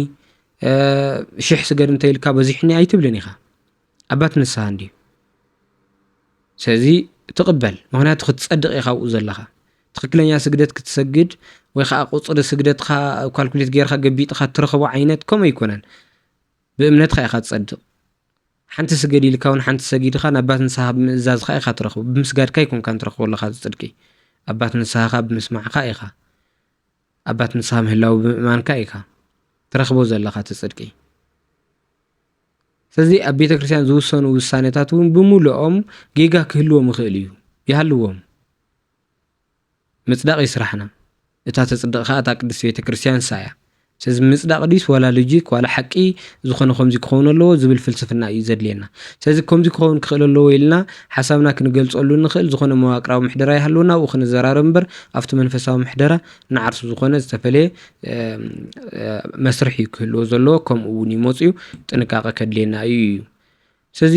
ሽሕ ስገድ እንተይልካ በዚሕኒ ኣይትብልን ኢኻ። ኣባት ንስሃ እንድዩ። ስለዚ ትቕበል፣ ምኽንያቱ ክትጸድቕ ኢኻ ኣብኡ ዘለኻ። ትኽክለኛ ስግደት ክትሰግድ ወይ ከዓ ቁፅሪ ስግደትካ ካልኩሌት ጌርካ ገቢጥካ ትረኽቦ ዓይነት ከምኡ ኣይኮነን። ብእምነትካ ኢኻ ትጸድቕ። ሓንቲ ስገድ ኢልካ እውን ሓንቲ ሰጊድካ ናባት ንስሃ ብምእዛዝካ ኢኻ ትረኽቦ። ብምስጋድካ ኣይኮንካን ትረኽቦ ኣለኻ እዚ ጽድቂ። ኣባት ንስሃኻ ብምስማዕካ ኢኻ። ኣባት ንስሃ ምህላው ብምእማንካ ኢኻ ትረኽቦ ዘለኻ እቲ ጽድቂ። ስለዚ ኣብ ቤተ ክርስቲያን ዝውሰኑ ውሳኔታት እውን ብምሉኦም ጌጋ ክህልዎም ይኽእል እዩ፣ ይሃልዎም። ምጽዳቕ እዩ ስራሕና። እታ ተጽድቕ ከኣ እታ ቅድስቲ ቤተ ክርስቲያን ንሳ እያ። ስለዚ ምጽዳቕ ድዩስ ዋላ ሎጂክ ዋላ ሓቂ ዝኾነ ከምዚ ክኸውን ኣለዎ ዝብል ፍልስፍና እዩ ዘድልየና። ስለዚ ከምዚ ክኸውን ክኽእል ኣለዎ ኢልና ሓሳብና ክንገልጸሉ እንኽእል ዝኾነ መዋቅራዊ ምሕደራ ይሃልወና ኣብኡ ክንዘራረብ እምበር ኣብቲ መንፈሳዊ ምሕደራ ንዓርሱ ዝኾነ ዝተፈለየ መስርሕ እዩ ክህልዎ ዘለዎ ከምኡ እውን ይመጽ እዩ ጥንቃቐ ከድልየና እዩ እዩ ስለዚ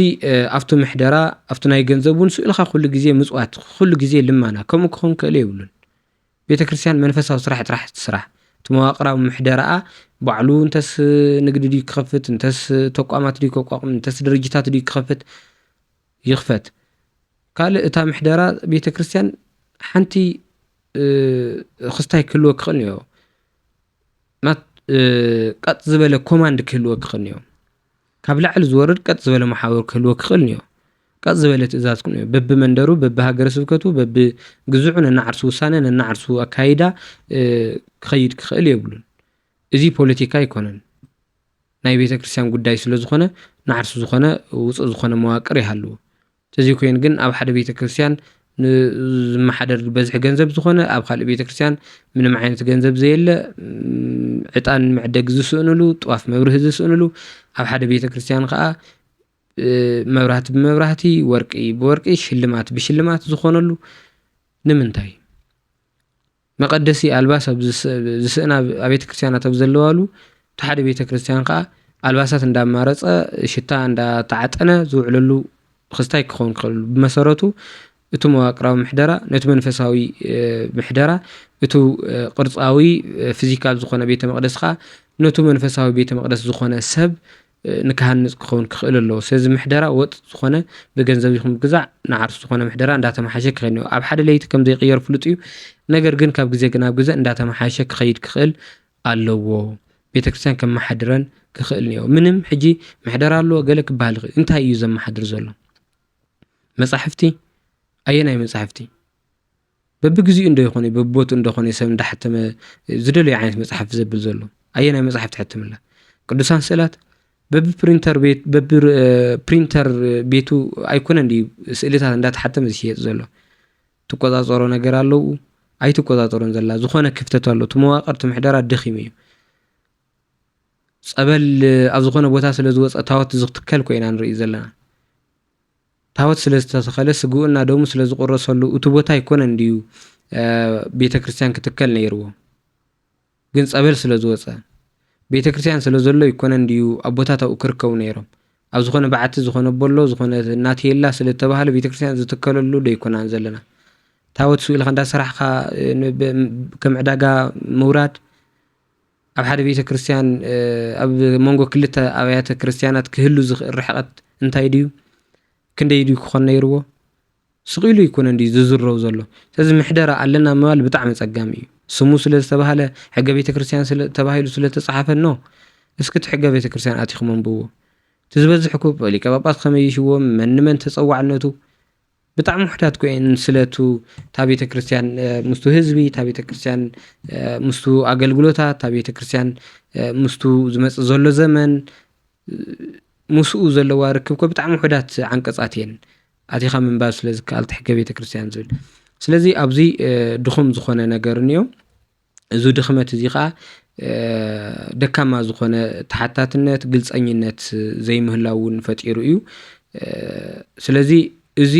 ኣብቲ ምሕደራ ኣብቲ ናይ ገንዘብ እውን ስእልኻ ኩሉ ግዜ ምፅዋት ኩሉ ግዜ ልመና ከምኡ ክኸውን ክእል የብሉን ቤተ ክርስቲያን መንፈሳዊ ስራሕ ጥራሕ ትስራሕ እቲ መዋቅራዊ ምሕደራኣ ባዕሉ እንተስ ንግዲ ድዩ ክኸፍት እንተስ ተቋማት ድዩ ከቋቁም እንተስ ድርጅታት ድዩ ክኸፍት ይኽፈት ካልእ እታ ምሕደራ ቤተ ክርስቲያን ሓንቲ ክስታይ ክህልወ ክኽእል እኒኦ ቀጥ ዝበለ ኮማንድ ክህልወ ክኽእል እኒኦ ካብ ላዕሊ ዝወርድ ቀጥ ዝበለ መሓውር ክህልወ ክኽእል እኒኦ ቀጥ ዝበለ ትእዛዝ ክን በቢ መንደሩ በቢ ሃገረ ስብከቱ በቢ ግዝዑ ነናዓርሱ ውሳነ ነናዓርሱ ኣካይዳ ክኸይድ ክኽእል የብሉን እዚ ፖለቲካ ኣይኮነን ናይ ቤተ ክርስቲያን ጉዳይ ስለ ዝኾነ ንዓርሱ ዝኾነ ውፅእ ዝኾነ መዋቅር ይሃልዎ ተዘይኮይኑ ግን ኣብ ሓደ ቤተ ክርስቲያን ንዝመሓደር በዝሒ ገንዘብ ዝኾነ ኣብ ካልእ ቤተክርስትያን ምንም ዓይነት ገንዘብ ዘየለ፣ እም፣ ዕጣን መዕደግ ዝስእንሉ፣ ጥዋፍ መብርሂ ዝስእንሉ፣ ኣብ ሓደ ቤተክርስትያን ከዓ፣ እ፣ መብራህቲ ብመብራህቲ፣ ወርቂ ብወርቂ፣ ሽልማት ብሽልማት ዝኾነሉ ንምንታይ? መቐደሲ ኣልባስ ኣብ ዝስ-፣ ዝስእና ኣብ ቤተክርስትያናት ኣብ ዘለዋሉ፣ እቲ ሓደ ቤተክርስትያን ከዓ ኣልባሳት እንዳማረፀ፣ ሽታ እንዳተዓጠነ ዝውዕለሉ ክስታይ ክኸውን ክኽእልሉ። ብመሰረቱ እቲ መዋቅራዊ ምሕደራ ነቲ መንፈሳዊ፣ እ፣ ምሕደራ፣ እቲ፣ እ፣ ቅርጻዊ፣ እ፣ ፊዚካል ዝኾነ ቤተ መቕደስ ከዓ ነቱ መንፈሳዊ ቤተ መቕደስ ዝኾነ ሰብ፣ እ፣ ንክሃንጽ ክኸውን ክኽእል ኣለዎ። ስለዚ ምሕደራ ወጥ ዝኾነ ብገንዘብ ይኹን ብግዛዕ ንዓርሱ ዝኾነ ምሕደራ እንዳተመሓሸ ክኸይድ እኒኦ። ኣብ ሓደ ለይቲ ከም ዘይቅየር ፍሉጥ እዩ። ነገር ግን ካብ ግዜ ናብ ግዜ እንዳተመሓሸ ክኸይድ ክኽእል ኣለዎ። ቤተክርስትያን ከመሓድረን ክኽእል እኒኦ። ምንም ሕጂ ምሕደራ ኣለዎ ገለ ክበሃል ይኽእል። እንታይ እዩ ዘመሓድር ዘሎ? መጻሕፍቲ? ኣየናይ መጻሕፍቲ? በብግዚኡ እንዶ ይኾነ፣ በብቦትኡ እንዶ ኾነ ሰብ እንዳሓተመ ዝደለዮ ዓይነት መጽሓፍ ዘብል ዘሎ? ኣየናይ መጽሓፍ ትሕትምላ? ቅዱሳን ስእላት? በብፕሪንተር ቤት፣ በብ፣ እ፣ ፕሪንተር ቤቱ ኣይኮነን ድዩ ስእልታት እንዳተሓተመ ዝሽየጥ ዘሎ? ትቆጻጸሮ ነገር ኣለዉ? ኣይትቆጻጸሮን ዘላ። ዝኾነ ክፍተት ኣሎ። እቲ መዋቅር፣ እቲ ምሕደራ ደኺሙ እዩ። ጸበል ኣብ ዝኾነ ቦታ ስለ ዝወጸ ታወት ዝትከል ኮይና ንርኢ ዘለና። ታወት ስለ ዝተተኸለ፣ ስግኡና ደሙ ስለ ዝቁረሰሉ፣ እቲ ቦታ ኣይኮነን ድዩ፣ እ፣ ቤተ ክርስቲያን ክትከል ነይርዎ? ግን ጸበል ስለ ዝወጸ፣ ቤተ ክርስቲያን ስለ ዘሎ ኣይኮነን ድዩ ኣቦታት ኣብኡ ክርከቡ ነይሮም? ኣብ ዝኾነ በዓቲ፣ ዝኾነ ቦሎ፣ ዝኾነ ናቴላ ስለ ዝተባህለ ቤተ ክርስቲያን ዝትከለሉ ዶ ኣይኮናን ዘለና? ታወት ስኡ ኢልካ እንዳሰራሕካ፣ እ፣ ን-፣ ብ-፣ ከም ዕዳጋ ምውራድ፣ ኣብ ሓደ ቤተ ክርስቲያን፣ እ፣ ኣብ መንጎ ክልተ ኣብያተ ክርስቲያናት ክህሉ ዝኽእል ርሕቀት እንታይ ድዩ? ክንደይ ድዩ ክኾን ነይርዎ? ስቕ ኢሉ ኣይኮነን ድዩ ዝዝረው ዘሎ? ስለዚ ምሕደራ ኣለና ምባል ብጣዕሚ ጸጋሚ እዩ። ስሙ ስለ ዝተባህለ፣ ሕገ ቤተ ክርስቲያን ስለ፣ ተባሂሉ ስለ ተጻሓፈ፣ ኖ። እስኪ እቲ ሕገ ቤተ ክርስቲያን ኣቲኹም ኣንብብዎ። እቲ ዝበዝሕ እኮ ሊቀ ጳጳስ ከመይ ይሽዎም፣ መን ንመን ተጸዋዕነቱ፣ ብጣዕሚ ውሑዳት እኮ እየን ስለቱ፣ እታ ቤተ ክርስቲያን፣ እ፣ ምስቱ ህዝቢ፣ እታ ቤተ ክርስቲያን፣ እ፣ ምስቱ ኣገልግሎታት፣ እታ ቤተ ክርስቲያን፣ እ፣ ምስቱ ዝመጽእ ዘሎ ዘመን፣ እ፣ ምስኡ ዘለዋ ርክብ እኮ ብጣዕሚ ውሑዳት ዓንቀጻት እየን። ኣቲኻ ምንባብ ስለ ዝከኣል፣ እቲ ሕገ ቤተ ክርስቲያን ዝብል። ስለዚ ኣብዚ፣ እ፣ ድኹም ዝኾነ ነገር እኒኦ። እዚ ድኽመት እዚ ኸኣ፣ እ፣ ደካማ ዝኾነ ተሓታትነት፣ ግልጸኝነት ዘይምህላው እውን ፈጢሩ እዩ። እ፣ ስለዚ እዚ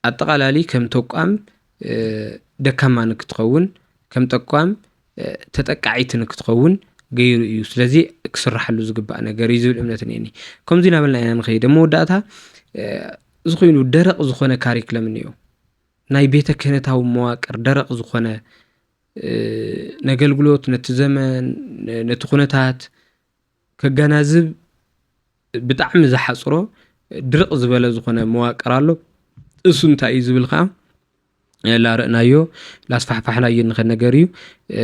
ኣጠቓላሊ ከም ተቋም፣ እ፣ ደካማ ንክትኸውን፣ ከም ተቋም፣ እ፣ ተጠቃዒት ንክትኸውን ገይሩ እዩ። ስለዚ ክስራሓሉ ዝግባእ ነገር እዩ ዝብል እምነት እኒአኒ። ከምዚ እናበልና ኢና ንኸይድ። ኣብ መወዳእታ፣ እ፣ እዚ ኮይኑ ደረቕ ዝኾነ ካሪክለም እኒኦ። ናይ ቤተ ክህነታዊ መዋቅር ደረቕ ዝኾነ፣ እ፣ ነገልግሎት፣ ነቲ ዘመን፣ ነ-፣ ነቲ ኩነታት ከገናዝብ ብጣዕሚ ዝሓጽሮ ድርቕ ዝበለ ዝኾነ መዋቅር ኣሎ። እሱ እንታይ እዩ ዝብል ኸዓ፣ እ፣ ላርእናዮ፣ ላስፋሕፋሕናዮ ንኸድ ነገር እዩ። እ፣